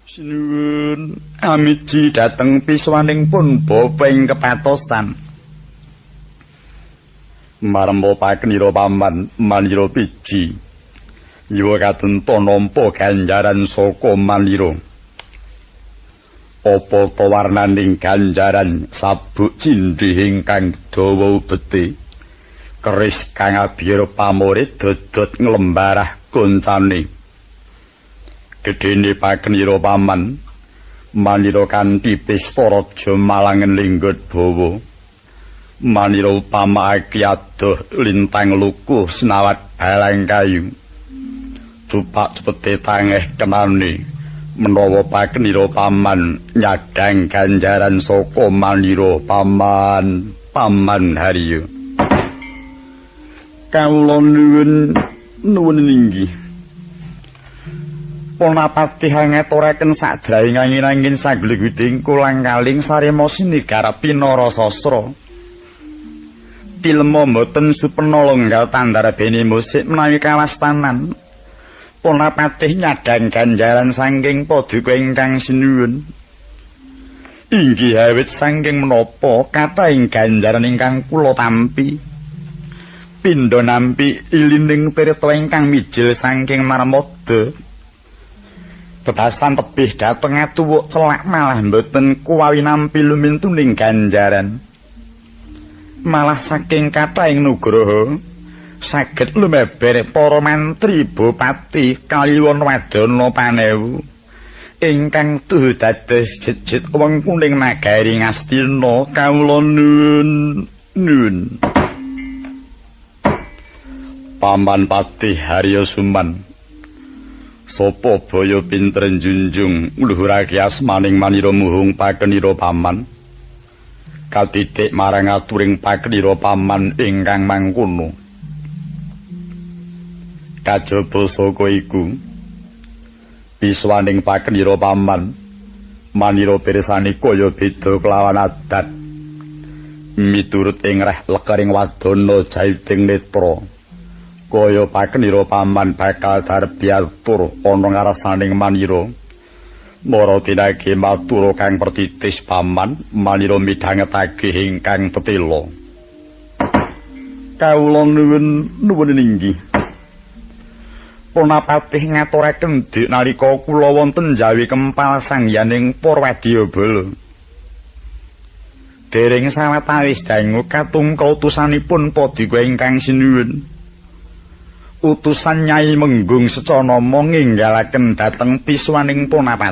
Sinuwun amiji dhateng piswaning pun bapa ing kepatosan. Marempa pakenira paman manira piji. Iwa katenta nampa ganjaran saka manira. Apa ta warnaning ganjaran sabuk cindhe ingkang dawa ubete? Keris kang abiyara pamore dodot nglembarah koncane. Gedene pakenira paman manira kanthi pesta raja malangen linggut bawa. Manira upamakake adoh lintang lukuh senawat balang kayu. Cupak cepete tangeh kenane menawa pakenira paman nyadang ganjaran saka manira paman paman Haryo. Kawula nuwun nuwun inggih. Ponapatih ngaturaken sadraing angin-angin sagluguding kolang kaling sarema sinigar pinara sastra. Tilma mboten supena longgal tandar bene musik menawi kawastanan. Ponapatih nyadang ganjaran saking paduka ingkang sinuwun. Inggih awit saking menapa kathahing ganjaran ingkang kula tampi. Pindha nampi ilining tirta ingkang mijil saking Narmada. Bebasan tebih dhateng atuwuk celak malah mboten kuwawi nampi lumintuning ganjaran. Malah saking kathahing nugraha saged lumeber para mantri bupati kaliwon wadana panewu ingkang tuhu dados jejit wengkuning nagari Ngastina. Kawula nuwun nuwun. Paman Patih Haryo Suman sapa baya pinter njunjung ngluhurake asmaning manira muhung pakenira paman katitik marang aturing pakenira paman ingkang mangkono. Kajaba saka iku piswaning pakenira paman manira pirsani kaya beda kelawan adat miturut ing reh lekering wadana jaiting netra. Kaya pakenira paman bakal darbiatur ana ngarsaning manira. Mara tinage matura kang pertitis paman manira midhangetake ingkang tetela. Kawula nuwun nuwun inggih. Ponapatih ngaturaken dik nalika kula wonten Jawi Kempal sangyaning Purwadyabala. Dereng sawetawis dangu katungka utusanipun paduka ingkang sinuwun. Utusan Nyai Menggung Secanama nginggalaken dhateng piswaning Ponapatih.